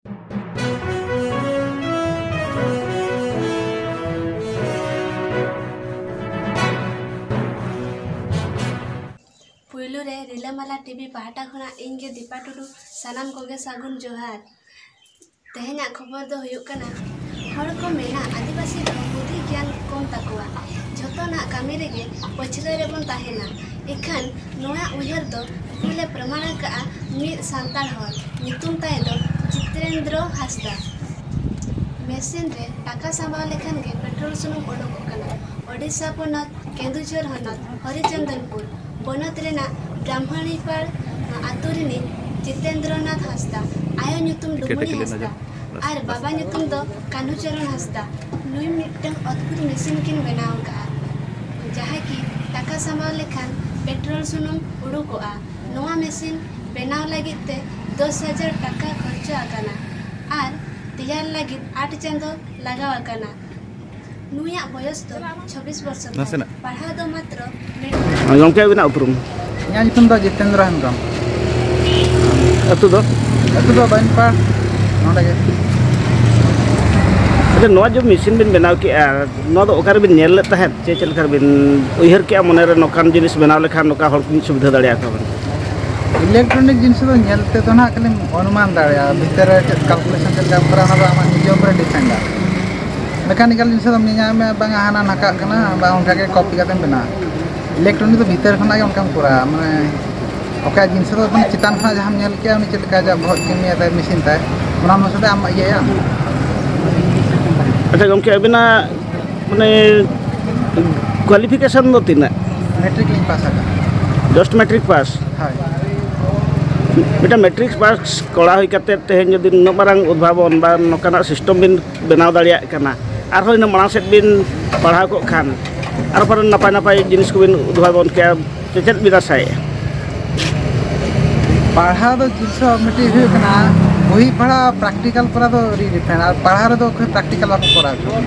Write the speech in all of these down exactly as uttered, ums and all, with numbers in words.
ᱯᱩᱭᱞᱩ ᱨᱮ ᱨᱤᱞᱟᱹᱢᱟᱞᱟ ᱴᱤᱵᱷᱤ ᱯᱟᱦᱴᱟ ᱠᱷᱚᱱᱟᱜ ᱤᱧ ᱜᱮ ᱫᱤᱯᱟ ᱴᱩᱰᱩ ᱥᱟᱱᱟᱢ ᱠᱚᱜᱮ ᱥᱟᱹᱜᱩᱱ ᱡᱚᱦᱟᱨ᱾ ᱛᱮᱦᱮᱧᱟᱜ ᱠᱷᱚᱵᱚᱨ ᱫᱚ ᱦᱩᱭᱩᱜ ᱠᱟᱱᱟ, ᱦᱚᱲ ᱠᱚ ᱢᱮᱱᱟ ᱟᱹᱫᱤᱵᱟᱹᱥᱤ ᱫᱚ ᱵᱩᱫᱷᱤ ᱜᱮᱭᱟᱱ ᱠᱚᱢ ᱛᱟᱠᱚᱣᱟ, ᱡᱷᱚᱛᱚᱱᱟᱜ ᱠᱟᱹᱢᱤ ᱨᱮᱜᱮ ᱯᱟᱹᱪᱷᱞᱟᱹ ᱨᱮᱵᱚᱱ ᱛᱟᱦᱮᱱᱟ᱾ ᱤᱠᱷᱟᱹᱱ ᱱᱚᱣᱟ ᱩᱭᱦᱟᱹᱨ ᱫᱚ ᱵᱷᱩᱞᱮ ᱯᱨᱚᱢᱟᱬ ᱟᱠᱟᱫᱼᱟ ᱢᱤᱫ ᱥᱟᱱᱛᱟᱲ ᱦᱚᱲ, ᱧᱩᱛᱩᱢ ᱛᱟᱭ ᱫᱚ ᱡᱤᱛᱮᱱᱫᱨᱚ ᱦᱟᱸᱥᱫᱟ᱾ ᱢᱮᱥᱤᱱ ᱨᱮ ᱴᱟᱠᱟ ᱥᱟᱢᱵᱟᱣ ᱞᱮᱠᱷᱟᱱ ᱜᱮ ᱯᱮᱴᱨᱳᱞ ᱥᱩᱱᱩᱢ ᱚᱰᱚᱠᱚᱜ ᱠᱟᱱᱟ᱾ ᱳᱰᱤᱥᱟ ᱯᱚᱱᱚᱛ ᱠᱮᱱᱫᱩᱡᱷᱚᱨ ᱦᱚᱱᱚᱛ ᱦᱚᱨᱤᱪᱚᱱᱫᱚᱱᱯᱩᱨ ᱵᱚᱱᱚᱛ ᱨᱮᱱᱟᱜ ᱵᱨᱟᱦᱢᱚᱬᱤᱯᱟᱲ ᱟᱛᱳ ᱨᱤᱱᱤᱡ ᱡᱤᱛᱮᱱᱫᱨᱚᱱᱟᱛᱷ ᱦᱟᱸᱥᱫᱟ, ᱟᱭᱳ ᱧᱩᱛᱩᱢ ᱰᱩᱢᱩᱱᱤ ᱦᱟᱸᱥᱫᱟ ᱟᱨ ᱵᱟᱵᱟ ᱧᱩᱛᱩᱢ ᱫᱚ ᱠᱟᱹᱱᱦᱩᱪᱚᱨᱚᱱ ᱦᱟᱸᱥᱫᱟ᱾ ᱱᱩᱭ ᱢᱤᱫᱴᱟᱝ ᱚᱫᱽᱵᱷᱩᱛ ᱢᱮᱥᱤᱱ ᱠᱤᱱ ᱵᱮᱱᱟᱣ ᱟᱠᱟᱫᱼᱟ, ᱡᱟᱦᱟᱸᱭ ᱠᱤ ᱴᱟᱠᱟ ᱥᱟᱢᱵᱟᱣ ᱞᱮᱠᱷᱟᱱ ᱯᱮᱴᱨᱳᱞ ᱥᱩᱱᱩᱢ ᱩᱰᱩᱠᱚᱜᱼᱟ᱾ ᱱᱚᱣᱟ ᱢᱮᱥᱤᱱ ᱵᱮᱱᱟᱣ ᱞᱟᱹᱜᱤᱫ ᱛᱮ ᱫᱚᱥ ᱦᱟᱡᱟᱨ ᱴᱟᱠᱟ ᱠᱷᱚᱨᱪᱟ ᱟᱠᱟᱱᱟ ᱟᱨ ᱛᱮᱭᱟᱨ ᱞᱟᱹᱜᱤᱫ ᱟᱴ ᱪᱟᱸᱫᱚ ᱞᱟᱜᱟᱣ ᱟᱠᱟᱱᱟ᱾ ᱱᱩᱭᱟᱜ ᱵᱚᱭᱚᱥ ᱫᱚ ᱪᱷᱚᱵᱵᱤᱥ ᱵᱚᱨᱥᱚ ᱛᱟᱭ᱾ ᱱᱟᱥᱮᱱᱟᱜ᱾ ᱯᱟᱲᱦᱟᱣ ᱫᱚ ᱢᱟᱛᱨᱚ ᱢᱮᱴᱨᱤᱠ᱾ ᱜᱚᱢᱠᱮ, ᱟᱹᱵᱤᱱᱟᱜ ᱩᱯᱨᱩᱢ? ᱤᱧᱟᱹᱜ ᱧᱩᱛᱩᱢ ᱫᱚ ᱡᱤᱛᱮᱱᱫᱨᱚ ᱦᱮᱢᱵᱨᱚᱢ᱾ ᱟᱹᱛᱩ ᱫᱚ? ᱟᱹᱛᱩ ᱫᱚ ᱵᱟᱹᱧᱯᱟᱲ, ᱱᱚᱰᱮ ᱜᱮ᱾ ᱟᱪᱪᱷᱟ, ᱱᱚᱣᱟ ᱡᱮ ᱢᱮᱥᱤᱱ ᱵᱤᱱ ᱵᱮᱱᱟᱣ ᱠᱮᱜᱼᱟ, ᱱᱚᱣᱟ ᱫᱚ ᱚᱠᱟ ᱨᱮᱵᱤᱱ ᱧᱮᱞ ᱞᱮᱫ ᱛᱟᱦᱮᱸᱫ? ᱪᱮ ᱪᱮᱫ ᱞᱮᱠᱟ ᱵᱤᱱ ᱩᱭᱦᱟᱹᱨ ᱠᱮᱜᱼᱟ ᱢᱚᱱᱮᱨᱮ, ᱱᱚᱝᱠᱟᱱ ᱡᱤᱱᱤᱥ ᱵᱮᱱᱟᱣ ᱞᱮᱠᱷᱟᱱ ᱱᱚᱝᱠᱟ ᱦᱚᱲ ᱠᱚᱧ ᱥᱩᱵᱤᱫᱷᱟ ᱫᱟᱲᱮᱭᱟᱠᱚᱣᱟ ᱵᱚᱱ? ᱤᱞᱮᱠᱴᱨᱚᱱᱤᱠ ᱡᱤᱱᱤᱥ ᱫᱚ ᱧᱮᱞ ᱛᱮᱫᱚ ᱱᱟᱦᱟᱜ ᱠᱷᱟᱹᱞᱤᱢ ᱚᱱᱩᱢᱟᱱ ᱫᱟᱲᱮᱭᱟᱜᱼᱟ, ᱵᱷᱤᱛᱟᱹᱨ ᱨᱮ ᱪᱮᱫ ᱠᱟᱞᱠᱩᱞᱮᱥᱚᱱ ᱪᱮᱫ ᱞᱮᱠᱟ ᱠᱚᱨᱟᱣᱟ, ᱚᱱᱟ ᱫᱚ ᱟᱢᱟᱜ ᱱᱤᱡᱮ ᱩᱯᱚᱨᱮ ᱰᱤᱯᱮᱱᱰᱟ᱾ ᱢᱮᱠᱟᱱᱤᱠᱟᱞ ᱡᱤᱱᱤᱥ ᱫᱚᱢ ᱧᱮᱧᱟᱢᱮ ᱵᱟᱝᱟ, ᱦᱟᱱᱟ ᱱᱷᱟᱠᱟᱜ ᱠᱟᱱᱟ, ᱵᱟ ᱚᱱᱠᱟ ᱜᱮ ᱠᱚᱯᱤ ᱠᱟᱛᱮᱢ ᱵᱮᱱᱟᱣᱟ᱾ ᱤᱞᱮᱠᱴᱨᱚᱱᱤᱠ ᱫᱚ ᱵᱷᱤᱛᱟᱹᱨ ᱠᱷᱚᱱᱟᱜ ᱜᱮ ᱚᱱᱠᱟᱢ ᱠᱚᱨᱟᱣᱟ, ᱢᱟᱱᱮ ᱚᱠᱟ ᱡᱤᱱᱤᱥ ᱫᱚ ᱢᱟᱱᱮ ᱪᱮᱛᱟᱱ ᱠᱷᱚᱱᱟᱜ ᱡᱟᱦᱟᱸᱢ ᱧᱮᱞ ᱠᱮᱜᱼᱟ, ᱩᱱᱤ ᱪᱮᱫ ᱞᱮᱠᱟ ᱟᱡᱟᱜ ᱵᱚᱦᱚᱜ ᱠᱟᱹᱢᱤᱭᱟ ᱛᱟᱭ, ᱢᱮᱥᱤᱱ ᱛᱟᱭ, ᱚᱱᱟ ᱚᱱᱩᱥᱟᱨ ᱛᱮ ᱟᱢ ᱤᱭᱟᱹᱭᱟᱢ᱾ ᱟᱪᱪᱷᱟ ᱜᱚᱢᱠᱮ, ᱟᱹᱵᱤᱱᱟᱜ ᱢᱟᱱᱮ ᱠᱳᱣᱟᱞᱤᱯᱷᱤᱠᱮᱥᱚᱱ ᱫᱚ ᱛᱤᱱᱟᱹᱜ? ᱢᱮᱴᱨᱤᱠ ᱞᱤᱧ ᱯᱟᱥ ᱟᱠᱟᱫᱟ᱾ ᱡᱟᱥᱴ ᱢᱮᱴᱨᱤᱠ ᱯᱟᱥ? ᱦᱳᱭ᱾ ᱢᱤᱫᱴᱟᱝ ᱢᱮᱴᱨᱤᱠ ᱯᱟᱥ ᱠᱚᱲᱟ ᱦᱩᱭ ᱠᱟᱛᱮ ᱛᱮᱦᱮᱧ ᱡᱩᱫᱤ ᱱᱩᱱᱟᱹᱜ ᱢᱟᱨᱟᱝ ᱩᱫᱵᱷᱟᱵᱚᱱ ᱵᱟ ᱱᱚᱝᱠᱟᱱᱟᱜ ᱥᱤᱥᱴᱮᱢ ᱵᱤᱱ ᱵᱮᱱᱟᱣ ᱫᱟᱲᱮᱭᱟᱜ ᱠᱟᱱᱟ, ᱟᱨᱦᱚᱸ ᱤᱱᱟᱹᱜ ᱢᱟᱲᱟᱝ ᱥᱮᱫ ᱵᱤᱱ ᱯᱟᱲᱦᱟᱣ ᱠᱚᱜ ᱠᱷᱟᱱ ᱟᱨ ᱯᱟᱞᱮᱱ ᱱᱟᱯᱟᱭ ᱱᱟᱯᱟᱭ ᱡᱤᱱᱤᱥ ᱠᱚᱵᱤᱱ ᱩᱫᱵᱷᱟᱵᱚᱱ ᱠᱮᱭᱟ᱾ ᱪᱮ ᱪᱮᱫ ᱵᱤᱱ ᱟᱥᱟᱭᱮᱫᱼᱟ? ᱯᱟᱲᱦᱟᱣ ᱫᱚ ᱡᱤᱱᱤᱥ ᱫᱚ ᱢᱤᱫᱴᱤᱡ ᱦᱩᱭᱩᱜ ᱠᱟᱱᱟ, ᱵᱳᱭ ᱯᱟᱲᱦᱟᱣ ᱯᱨᱮᱠᱴᱤᱠᱟᱞ ᱠᱚᱨᱟᱣ ᱫᱚ ᱟᱹᱰᱤ ᱰᱤᱯᱷᱟᱨᱮᱱᱴ, ᱟᱨ ᱯᱟᱲᱦᱟᱣ ᱨᱮᱫᱚ ᱚᱠᱚᱭ ᱯᱨᱮᱠᱴᱤᱠᱟᱞ ᱵᱟᱠᱚ ᱠᱚᱨᱟᱣ ᱦᱚᱪᱚ᱾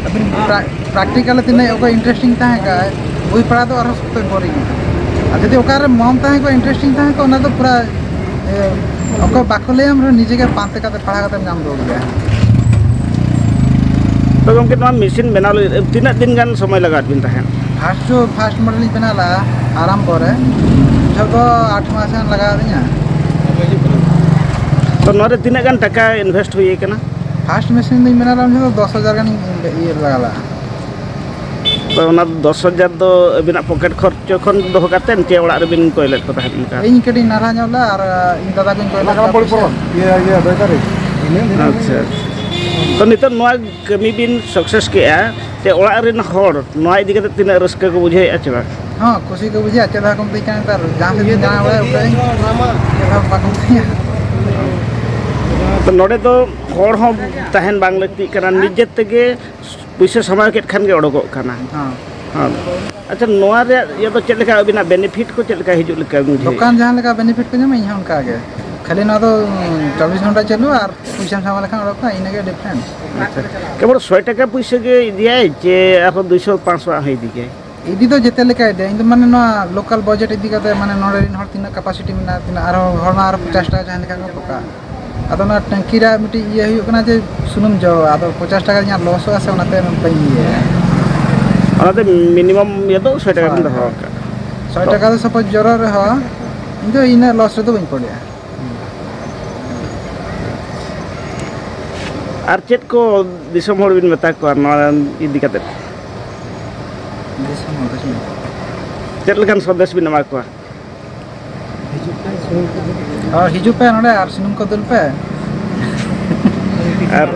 ᱟᱹᱵᱤᱱ ᱯᱨᱮᱠᱴᱤᱠᱟᱞ ᱛᱤᱱᱟᱹᱜ ᱚᱠᱚᱭ ᱤᱱᱴᱟᱨᱮᱥᱴᱤᱝ ᱛᱟᱦᱮᱸ ᱠᱚᱜᱼᱟ, ᱵᱳᱭ ᱯᱟᱲᱦᱟᱣ ᱫᱚ ᱟᱨᱦᱚᱸ ᱥᱚᱠᱛᱚ ᱵᱳᱨᱤᱝ᱾ ᱟᱨ ᱡᱩᱫᱤ ᱚᱠᱟᱨᱮ ᱢᱚᱱ ᱛᱟᱦᱮᱸ ᱠᱚᱜᱼᱟ, ᱤᱱᱴᱟᱨᱮᱥᱴᱤᱝ ᱛᱟᱦᱮᱸ ᱠᱚᱜᱼᱟ, ᱚᱱᱟ ᱫᱚ ᱯᱩᱨᱟ, ᱮ, ᱚᱠᱚᱭ ᱵᱟᱠᱚ ᱞᱟᱹᱭᱟᱢ ᱨᱮᱦᱚᱸ ᱱᱤᱡᱮ ᱜᱮ ᱯᱟᱱᱛᱮ ᱠᱟᱛᱮ ᱯᱟᱲᱦᱟᱣ ᱠᱟᱛᱮᱢ ᱧᱟᱢ ᱫᱚᱦᱚ ᱜᱮᱭᱟ᱾ ᱛᱚ ᱜᱚᱢᱠᱮ, ᱱᱚᱣᱟ ᱢᱮᱥᱤᱱ ᱵᱮᱱᱟᱣ ᱞᱟᱹᱜᱤᱫ ᱛᱤᱱᱟᱹᱜ ᱫᱤᱱ ᱜᱟᱱ ᱥᱚᱢᱚᱭ ᱞᱟᱜᱟᱣᱟᱫ ᱵᱤᱱ ᱛᱟᱦᱮᱸᱫ? ᱯᱷᱟᱥᱴ ᱫᱚ ᱯᱷᱟᱥᱴ ᱢᱚᱰᱮᱞ ᱤᱧ ᱵᱮᱱᱟᱣ ᱞᱮᱫᱼᱟ ᱟᱨᱟᱢᱵᱚ ᱨᱮ, ᱡᱷᱚᱛᱚ ᱟᱴ ᱢᱟᱥ ᱜᱟᱱ ᱞᱟᱜᱟᱣ ᱟᱹᱫᱤᱧᱟ᱾ ᱛᱚ ᱱᱚᱣᱟ ᱨᱮ ᱛᱤᱱᱟᱹᱜ ᱜᱟᱱ ᱴᱟᱠᱟ ᱤᱱᱵᱷᱮᱥᱴ ᱦᱩᱭ ᱟᱠᱟᱱᱟ? ᱯᱷᱟᱥᱴ ᱢᱮᱥᱤᱱ ᱫᱚᱧ ᱵᱮᱱᱟᱣ ᱞᱮᱫᱼᱟ ᱩᱱ ᱡᱚᱠᱷᱚᱱ ᱫᱚ ᱫᱚᱥ ᱦᱟᱡᱟᱨ ᱜᱟᱱᱤᱧ ᱤᱭᱟᱹ ᱞᱟᱜᱟᱣ ᱞᱮᱫᱼᱟ᱾ ᱛᱚ ᱚᱱᱟ ᱫᱚᱥ ᱦᱟᱡᱟᱨ ᱫᱚ ᱟᱹᱵᱤᱱᱟᱜ ᱯᱚᱠᱮᱴ ᱠᱷᱚᱨᱪᱚ ᱠᱷᱚᱱ ᱫᱚᱦᱚ ᱠᱟᱛᱮᱫ ᱪᱮ ᱚᱲᱟᱜ ᱨᱮᱵᱤᱱ ᱠᱚᱭ ᱞᱮᱫ ᱠᱚ ᱛᱟᱦᱮᱸᱫ ᱚᱱᱠᱟ? ᱤᱧ ᱠᱟᱹᱴᱤᱡ ᱱᱟᱞᱦᱟ ᱧᱚᱜ ᱞᱮᱫᱼᱟ ᱟᱨ ᱤᱧ ᱫᱟᱫᱟ ᱠᱚᱧ ᱠᱚᱭ ᱞᱮᱫ ᱠᱚᱣᱟ ᱯᱚᱭᱥᱟ᱾ ᱤᱭᱟᱹ, ᱤᱭᱟᱹ, ᱫᱚᱭ ᱛᱟᱹᱨᱤᱠᱷ᱾ ᱟᱪᱪᱷᱟ, ᱟᱪᱪᱷᱟ᱾ ᱛᱚ ᱱᱤᱛᱚᱜ ᱱᱚᱣᱟ ᱠᱟᱹᱢᱤ ᱵᱤᱱ ᱥᱟᱠᱥᱮᱥ ᱠᱮᱜᱼᱟ, ᱪᱮ ᱚᱲᱟᱜ ᱨᱮᱱ ᱦᱚᱲ ᱱᱚᱣᱟ ᱤᱫᱤ ᱠᱟᱛᱮ ᱛᱤᱱᱟᱹᱜ ᱨᱟᱹᱥᱠᱟᱹ ᱠᱚ ᱵᱩᱡᱷᱟᱹᱣᱮᱫᱼᱟ ᱪᱮ ᱵᱟᱝ? ᱦᱚᱸ, ᱠᱩᱥᱤ ᱠᱚ ᱵᱩᱡᱷᱟᱹᱜᱼᱟ, ᱪᱮᱫ ᱦᱚᱸ ᱠᱚ ᱢᱤᱛᱟᱹᱧ ᱠᱟᱱᱟ ᱱᱮᱛᱟᱨ, ᱡᱟᱦᱟᱸ ᱥᱮᱫ ᱤᱧ ᱫᱟᱬᱟ ᱵᱟᱲᱟᱭᱟ ᱚᱠᱚᱭ ᱪᱮᱫ ᱦᱚᱸ ᱵᱟᱠᱚ ᱢᱤᱛᱟᱹᱧᱟ᱾ ᱛᱚ ᱱᱚᱰᱮ ᱫᱚ ᱦᱚᱲ ᱦᱚᱸ ᱛᱟᱦᱮᱱ ᱵᱟᱝ ᱞᱟᱹᱠᱛᱤᱜ ᱠᱟᱱᱟ, ᱱᱤᱡᱮ ᱛᱮᱜᱮ ᱯᱩᱭᱥᱟᱹ ᱥᱟᱢᱟᱣ ᱠᱮᱫ ᱠᱷᱟᱱ ᱜᱮ ᱚᱰᱚᱠᱚᱜ ᱠᱟᱱᱟ᱾ ᱦᱚᱸ᱾ ᱦᱚᱸ᱾ ᱟᱪᱪᱷᱟ, ᱱᱚᱣᱟ ᱨᱮᱭᱟᱜ ᱤᱭᱟᱹ ᱫᱚ ᱪᱮᱫ ᱞᱮᱠᱟ ᱟᱹᱵᱤᱱᱟᱜ ᱵᱮᱱᱤᱯᱷᱤᱴ ᱠᱚ ᱪᱮᱫ ᱞᱮᱠᱟ ᱦᱤᱡᱩᱜ ᱞᱮᱠᱟ ᱵᱤᱱ ᱵᱩᱡᱷᱟᱹᱣᱮᱫᱼᱟ? ᱫᱚᱠᱟᱱ ᱡᱟᱦᱟᱸ ᱞᱮᱠᱟ ᱵᱮᱱᱤᱯᱷᱤᱴ ᱠᱚ ᱧᱟᱢᱟ, ᱤᱧ ᱦᱚᱸ ᱚᱱᱠᱟ ᱜᱮ᱾ ᱠᱷᱟᱹᱞᱤ ᱱᱚᱣᱟ ᱫᱚ, ᱩᱸ, ᱪᱚᱵᱵᱤᱥ ᱜᱷᱚᱱᱴᱟ ᱪᱟᱹᱞᱩᱜᱼᱟ ᱟᱨ ᱯᱩᱭᱥᱟᱹᱢ ᱥᱟᱢᱟᱣ ᱞᱮᱠᱷᱟᱱ ᱚᱰᱚᱠᱚᱜᱼᱟ, ᱤᱱᱟᱹᱜᱮ ᱰᱤᱯᱷᱟᱨᱮᱱᱥ᱾ ᱟᱪᱪᱷᱟ, ᱠᱮᱵᱚᱞ ᱥᱚᱭ ᱴᱟᱠᱟ ᱯᱩᱭᱥᱟᱹ ᱜᱮ ᱤᱫᱤᱭᱟᱭ ᱪᱮ ᱟᱨᱦᱚᱸ ᱫᱩᱭᱥᱚ ᱯᱟᱸᱪᱥᱚ ᱟᱜ ᱦᱚᱸ ᱤᱫᱤ ᱜᱮᱭᱟᱭ? ᱤᱫᱤ ᱫᱚ ᱡᱮᱛᱮ ᱞᱮᱠᱟ ᱤᱫᱤᱭᱟ᱾ ᱤᱧ ᱫᱚ ᱢᱟᱱᱮ ᱱᱚᱣᱟ ᱞᱳᱠᱟᱞ ᱵᱟᱡᱮᱴ ᱤᱫᱤ ᱠᱟᱛᱮ, ᱢᱟᱱᱮ ᱱᱚᱰᱮ ᱨᱮᱱ ᱦᱚᱲ ᱛᱤᱱᱟᱹᱜ ᱠᱮᱯᱟᱥᱤᱴᱤ ᱢᱮᱱᱟᱜᱼᱟ, ᱛᱤᱱᱟᱹᱜ ᱟᱨᱦᱚᱸ ᱦᱚᱲ ᱢᱟ ᱟᱨᱦᱚᱸ ᱯᱚᱪᱟᱥ ᱴᱟᱠᱟ ᱡᱟᱦᱟᱸ ᱞᱮᱠᱟ ᱠᱚ ᱯᱚᱠᱟᱜᱼᱟ᱾ ᱟᱫᱚ ᱚᱱᱟ ᱴᱮᱝᱠᱤ ᱨᱮᱭᱟᱜ ᱢᱤᱫᱴᱤᱡ ᱤᱭᱟᱹ ᱦᱩᱭᱩᱜ ᱠᱟᱱᱟ ᱡᱮ ᱥᱩᱱᱩᱢ ᱡᱚ, ᱟᱫᱚ ᱯᱚᱪᱟᱥ ᱴᱟᱠᱟ ᱤᱧᱟᱹᱜ ᱞᱚᱥᱚᱜᱼᱟ ᱥᱮ, ᱚᱱᱟᱛᱮ ᱵᱟᱹᱧ ᱤᱭᱟᱹᱭᱟ᱾ ᱚᱱᱟᱛᱮ ᱢᱤᱱᱤᱢᱟᱢ ᱤᱭᱟᱹ ᱫᱚ ᱥᱚᱭ ᱴᱟᱠᱟ ᱵᱤᱱ ᱦᱳᱭ, ᱫᱚᱦᱚ ᱦᱳᱭ᱾ ᱟᱠᱟᱫᱼᱟ᱾ ᱥᱚᱭ ᱴᱟᱠᱟ ᱫᱚ ᱥᱟᱯᱳᱡᱽ ᱡᱚᱨᱚᱜ ᱨᱮᱦᱚᱸ, ᱤᱧ ᱫᱚ ᱤᱱᱟᱹᱜ ᱞᱚᱥ ᱨᱮᱫᱚ ᱵᱟᱹᱧ ᱯᱚᱲᱮᱜᱼᱟ᱾ ᱟᱨ ᱪᱮᱫ ᱠᱚ ᱫᱤᱥᱚᱢ ᱦᱚᱲ ᱵᱤᱱ ᱢᱮᱛᱟ ᱠᱚᱣᱟ ᱱᱚᱣᱟ ᱤᱫᱤ ᱠᱟᱛᱮᱫ? ᱫᱤᱥᱚᱢ ᱦᱚᱲ ᱫᱚ ᱪᱮᱫ? ᱪᱮᱫ ᱞᱮᱠᱟᱱ ᱥᱚᱱᱫᱮᱥ ᱵᱤᱱ ᱮᱢᱟ ᱠᱚᱣᱟ? ᱦᱤᱡᱩᱜ ᱯᱮ, ᱥᱩᱱᱩᱢ ᱠᱚ ᱫᱩᱞ ᱯᱮ᱾ ᱦᱳᱭ, ᱦᱤᱡᱩᱜ ᱯᱮ ᱱᱚᱰᱮ ᱟᱨ ᱥᱩᱱᱩᱢ ᱠᱚ ᱫᱩᱞ ᱯᱮ᱾ ᱟᱨ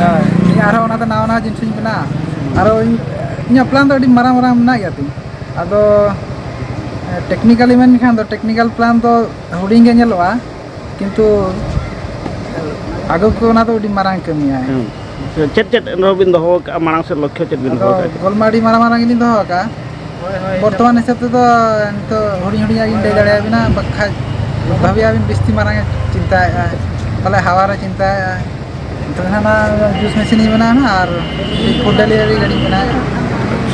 ᱦᱳᱭ, ᱤᱧ ᱟᱨᱦᱚᱸ ᱚᱱᱟᱛᱮ ᱱᱟᱣᱟ ᱱᱟᱣᱟ ᱡᱤᱱᱤᱥᱤᱧ ᱵᱮᱱᱟᱣᱟ᱾ ᱟᱨᱚ ᱤᱧ, ᱤᱧᱟᱹᱜ ᱯᱞᱟᱱ ᱫᱚ ᱟᱹᱰᱤ ᱢᱟᱨᱟᱝ ᱢᱟᱨᱟᱝ ᱢᱮᱱᱟᱜ ᱜᱮᱭᱟ ᱛᱤᱧ᱾ ᱟᱫᱚ ᱴᱮᱠᱱᱤᱠᱟᱞᱤ ᱢᱮᱱ ᱞᱮᱠᱷᱟᱱ ᱫᱚ, ᱴᱮᱠᱱᱤᱠᱟᱞ ᱯᱞᱟᱱ ᱫᱚ ᱦᱩᱰᱤᱧ ᱜᱮ ᱧᱮᱞᱚᱜᱼᱟ, ᱠᱤᱱᱛᱩ ᱟᱹᱜᱩ ᱠᱚ ᱚᱱᱟ ᱫᱚ ᱟᱹᱰᱤ ᱢᱟᱨᱟᱝ ᱠᱟᱹᱢᱤᱭᱟᱭ᱾ ᱦᱩᱸ᱾ ᱪᱮᱫ ᱪᱮᱫ ᱮᱱᱨᱮᱦᱚᱸ ᱵᱤᱱ ᱫᱚᱦᱚ ᱟᱠᱟᱫᱼᱟ, ᱢᱟᱲᱟᱝ ᱥᱮᱫ ᱞᱚᱠᱠᱷᱚ ᱪᱮᱫ ᱵᱤᱱ ᱟᱫᱚ ᱫᱚᱦᱚ ᱟᱠᱟᱫᱼᱟ? ᱜᱳᱞ ᱢᱟ ᱟᱹᱰᱤ ᱢᱟᱨᱟᱝ ᱢᱟᱨᱟᱝ ᱜᱮᱞᱤᱧ ᱫᱚᱦᱚ ᱟᱠᱟᱫᱼᱟ᱾ ᱵᱚᱨᱛᱚᱢᱟᱱ ᱦᱤᱥᱟᱹᱵ ᱛᱮᱫᱚ ᱱᱤᱛᱚᱜ ᱦᱩᱰᱤᱧ ᱦᱩᱰᱤᱧᱟᱜ ᱜᱤᱧ ᱞᱟᱹᱭ ᱫᱟᱲᱮᱭᱟᱵᱤᱱᱟ, ᱵᱟᱠᱷᱟᱡ ᱵᱷᱟᱵᱤᱭᱟᱵᱤᱱ ᱵᱤᱥᱛᱤ ᱢᱟᱨᱟᱝ ᱮ ᱪᱤᱱᱛᱟᱹᱭᱮᱫᱼᱟ, ᱯᱟᱞᱮ ᱦᱟᱣᱟᱨᱮ ᱪᱤᱱᱛᱟᱹᱭᱮᱫᱼᱟ᱾ ᱛᱚᱵᱮ ᱦᱟᱸᱜ ᱚᱱᱟ ᱡᱩᱥ ᱢᱮᱥᱤᱱ ᱤᱧ ᱵᱮᱱᱟᱣᱟ ᱦᱟᱸᱜ ᱟᱨ ᱯᱷᱩᱰ ᱰᱮᱞᱤᱵᱷᱟᱨᱤ ᱜᱟᱹᱰᱤᱧ ᱵᱮᱱᱟᱣᱟ᱾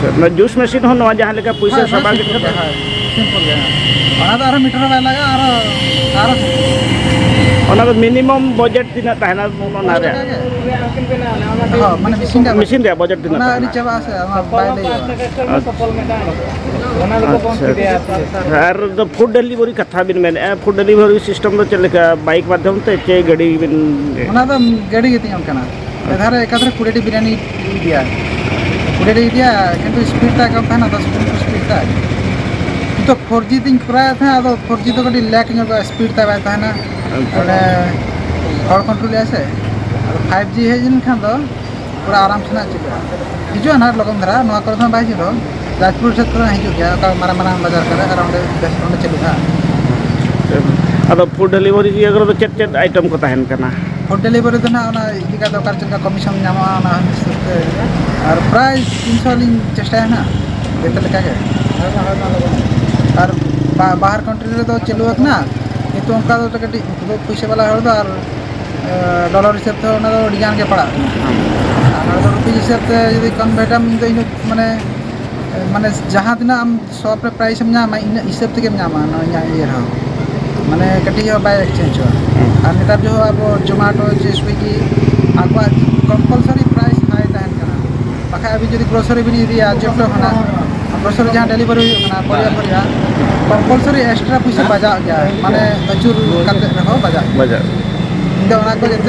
ᱚᱱᱟ ᱡᱩᱥ ᱢᱮᱥᱤᱱ ᱦᱚᱸ ᱱᱚᱣᱟ ᱡᱟᱦᱟᱸ ᱞᱮᱠᱟ ᱯᱩᱭᱥᱟᱹ ᱦᱳᱭ, ᱥᱟᱵᱟ ᱦᱳᱭ, ᱜᱮ ᱥᱤᱢᱯᱚᱞ ᱠᱟᱛᱮ? ᱜᱮᱭᱟ, ᱦᱳᱭ, ᱥᱤᱢᱯᱚᱞ ᱜᱮᱭᱟ᱾ ᱚᱱᱟ ᱫᱚ ᱟᱨᱦᱚᱸ ᱢᱤᱴᱟᱨ ᱦᱚᱸ ᱵᱟᱭ ᱞᱟᱜᱟᱜᱼᱟ, ᱟᱨᱦᱚᱸ, ᱟᱨᱦᱚᱸ ᱥᱤᱢᱯᱚᱞ᱾ ᱚᱱᱟ ᱫᱚ ᱢᱤᱱᱤᱢᱟᱢ ᱵᱟᱡᱮᱴ ᱛᱤᱱᱟᱹᱜ ᱛᱟᱦᱮᱱᱟ ᱚᱱᱟ ᱨᱮᱭᱟᱜ? ᱦᱳᱭ, ᱢᱟᱱᱮ ᱢᱮᱥᱤᱱ ᱨᱮᱭᱟᱜ ᱢᱮᱥᱤᱱ ᱨᱮᱭᱟᱜ ᱵᱟᱡᱮᱴ ᱛᱤᱱᱟᱹᱜ ᱚᱱᱟ ᱛᱟᱦᱮᱱᱟ? ᱟᱹᱰᱤ ᱪᱟᱵᱟᱜᱼᱟ ᱥᱮ, ᱚᱱᱟ ᱵᱟᱭ ᱞᱟᱹᱭᱚᱜᱼᱟ᱾ ᱟᱪᱪᱷᱟ᱾ ᱟᱨ ᱫᱚ ᱯᱷᱩᱰ ᱰᱮᱞᱤᱵᱷᱟᱨᱤ ᱠᱟᱛᱷᱟ ᱵᱤᱱ ᱢᱮᱱᱮᱫᱼᱟ, ᱯᱷᱩᱰ ᱰᱮᱞᱤᱵᱷᱟᱨᱤ ᱥᱤᱥᱴᱮᱢ ᱫᱚ ᱪᱮᱫ ᱞᱮᱠᱟ, ᱵᱟᱭᱤᱠ ᱢᱟᱫᱽᱫᱷᱚᱢ ᱛᱮ ᱪᱮ ᱜᱟᱹᱰᱤ ᱵᱤᱱ? ᱚᱱᱟ ᱫᱚ ᱜᱟᱹᱰᱤ ᱜᱮ ᱛᱤᱧ ᱠᱟᱱᱟ᱾ ᱢᱤᱫ ᱫᱷᱟᱣ ᱨᱮ ᱮᱠᱟᱛᱷᱮ ᱠᱩᱲᱤᱴᱤ ᱵᱤᱨᱭᱟᱱᱤ ᱤᱫᱤᱭᱟ, ᱠᱩᱲᱤᱴᱤ ᱤᱫᱤᱭᱟ, ᱠᱤᱱᱛᱩ ᱥᱯᱤᱰ ᱛᱟᱭ ᱠᱚᱢ ᱛᱟᱦᱮᱱᱟ, ᱫᱚᱥ ᱠᱤᱞᱳᱢᱤᱴᱟᱨ ᱥᱯᱤᱰ ᱛᱟᱭ᱾ ᱱᱤᱛᱚᱜ ᱯᱷᱳᱨ ᱡᱤ ᱛᱤᱧ ᱠᱚᱨᱟᱣᱮᱫ ᱛᱟᱦᱮᱸᱫ, ᱟᱫᱚ ᱯᱷᱳᱨ ᱡᱤ ᱫᱚ ᱠᱟᱹᱴᱤᱡ ᱞᱮᱜᱽ ᱧᱚᱜᱚᱜᱼᱟ, ᱥᱯᱤᱰ ᱛᱟᱭ ᱵᱟᱭ ᱛᱟᱦᱮᱱᱟ᱾ ᱟᱪᱪᱷᱟ᱾ ᱚᱸᱰᱮ ᱦᱚᱲ ᱠᱚᱱᱴᱨᱳᱞᱮᱜᱼᱟ ᱥᱮ, ᱟᱫᱚ ᱯᱷᱟᱭᱤᱵᱷ ᱡᱤ ᱦᱮᱡ ᱞᱮᱱᱠᱷᱟᱱ ᱫᱚ ᱯᱩᱨᱟᱹ ᱟᱨᱟᱢ ᱥᱮ ᱱᱟᱜ ᱪᱟᱹᱞᱩᱜᱼᱟ᱾ ᱦᱤᱡᱩᱜᱼᱟ ᱱᱟᱦᱟᱜ ᱞᱚᱜᱚᱱ ᱫᱷᱟᱨᱟ, ᱱᱚᱣᱟ ᱠᱚᱨᱮ ᱫᱚ ᱵᱟᱭ ᱦᱤᱡᱩᱜ ᱨᱮᱦᱚᱸ, ᱡᱟᱡᱽᱯᱩᱨ ᱥᱮᱫ ᱠᱷᱚᱱ ᱦᱤᱡᱩᱜ ᱜᱮᱭᱟ, ᱚᱠᱟ ᱢᱟᱨᱟᱝ ᱢᱟᱨᱟᱝ ᱵᱟᱡᱟᱨ ᱠᱚᱨᱮ, ᱟᱨ ᱚᱸᱰᱮ ᱵᱮᱥ ᱚᱸᱰᱮ ᱪᱟᱹᱞᱩᱜᱼᱟ᱾ ᱟᱫᱚ ᱯᱷᱩᱰ ᱰᱮᱞᱤᱵᱷᱟᱨᱤ ᱤᱭᱟᱹ ᱠᱚᱨᱮ ᱫᱚ ᱪᱮᱫ ᱪᱮᱫ ᱟᱭᱴᱮᱢ ᱠᱚ ᱛᱟᱦᱮᱱ ᱠᱟᱱᱟ? ᱯᱷᱩᱰ ᱰᱮᱞᱤᱵᱷᱟᱨᱤ ᱫᱚ ᱱᱟᱦᱟᱜ ᱚᱱᱟ ᱤᱫᱤ ᱠᱟᱛᱮ ᱚᱠᱟ ᱪᱮᱫ ᱞᱮᱠᱟ ᱠᱚᱢᱤᱥᱚᱱ ᱧᱟᱢᱚᱜᱼᱟ, ᱚᱱᱟ ᱦᱤᱥᱟᱹᱵ ᱛᱮ, ᱟᱨ ᱯᱨᱟᱭ ᱛᱤᱱᱥᱚ ᱞᱤᱧ ᱪᱮᱥᱴᱟᱭᱟ ᱱᱟᱦᱟᱜ, ᱡᱚᱛᱚ ᱞᱮᱠᱟ ᱜᱮ᱾ ᱟᱨ ᱵᱟ-, ᱵᱟᱦᱟᱨ ᱠᱟᱱᱴᱨᱤ ᱨᱮᱫᱚ ᱪᱟᱹᱞᱩ ᱟᱠᱟᱱᱟ, ᱠᱤᱱᱛᱩ ᱚᱱᱠᱟ ᱫᱚ ᱠᱟᱹᱴᱤᱡ ᱩᱱᱠᱩ ᱫᱚ ᱯᱩᱭᱥᱟᱹ ᱵᱟᱞᱟ ᱦᱚᱲ ᱫᱚ, ᱟᱨ, ᱮ, ᱰᱚᱞᱟᱨ ᱦᱤᱥᱟᱹᱵ ᱛᱮ ᱚᱱᱟ ᱫᱚ ᱟᱹᱰᱤ ᱜᱟᱱ ᱜᱮ ᱯᱟᱲᱟᱜ ᱠᱟᱱᱟ᱾ ᱟᱨ ᱱᱚᱰᱮ ᱫᱚ ᱨᱩᱯᱤ ᱦᱤᱥᱟᱹᱵ ᱛᱮ ᱡᱩᱫᱤ ᱠᱚᱱᱵᱷᱟᱨᱴᱟᱢ, ᱤᱧ ᱫᱚ ᱤᱱᱟᱹᱜ, ᱢᱟᱱᱮ, ᱢᱟᱱᱮ, ᱡᱟᱦᱟᱸ ᱛᱤᱱᱟᱹᱜ ᱟᱢ ᱥᱚᱯ ᱨᱮ ᱯᱨᱟᱭᱤᱥ ᱮᱢ ᱧᱟᱢᱟ, ᱤᱱᱟᱹᱜ ᱦᱤᱥᱟᱹᱵ ᱛᱮᱜᱮᱢ ᱧᱟᱢᱟ ᱱᱚᱣᱟ ᱤᱧᱟᱹᱜ ᱤᱭᱟᱹ ᱨᱮᱦᱚᱸ᱾ ᱢᱟᱱᱮ, ᱠᱟᱹᱴᱤᱡ ᱦᱚᱸ ᱵᱟᱭ ᱮᱠᱥᱪᱮᱧᱡᱚᱜᱼᱟ᱾ ᱦᱩᱸ᱾ ᱟᱨ ᱱᱮᱛᱟᱨ ᱡᱚᱦᱚᱜ ᱟᱵᱚ ᱡᱚᱢᱟᱴᱳ ᱪᱮ ᱥᱩᱭᱜᱤ, ᱟᱠᱚᱣᱟᱜ ᱠᱚᱢᱯᱟᱞᱥᱟᱨᱤ ᱯᱨᱟᱭᱤᱥ ᱦᱟᱭ ᱛᱟᱦᱮᱱ ᱠᱟᱱᱟ᱾ ᱵᱟᱠᱷᱟᱡ ᱟᱵᱤᱱ ᱡᱩᱫᱤ ᱜᱨᱳᱥᱟᱨᱤ ᱵᱤᱱ ᱤᱫᱤᱭᱟ ᱡᱚᱢᱟᱴᱳ ᱠᱷᱚᱱᱟᱜ, ᱜᱨᱳᱥᱟᱨᱤ ᱡᱟᱦᱟᱸ ᱰᱮᱞᱤᱵᱷᱟᱨᱤ ᱦᱩᱭᱩᱜ ᱠᱟᱱᱟ, ᱯᱚᱨᱭᱟ ᱯᱚᱨᱭᱟ, ᱠᱚᱢᱯᱟᱞᱥᱟᱨᱤ ᱮᱠᱥᱴᱨᱟ ᱯᱩᱭᱥᱟᱹ ᱵᱟᱡᱟᱜ ᱜᱮᱭᱟ, ᱢᱟᱱᱮ, ᱟᱹᱪᱩᱨ ᱠᱟᱛᱮ ᱨᱮᱦᱚᱸ ᱵᱟᱡᱟᱜ ᱜᱮᱭᱟ᱾ ᱵᱟᱡᱟᱜ᱾ ᱤᱧ ᱫᱚ ᱚᱱᱟ ᱠᱚ ᱡᱟᱛᱮ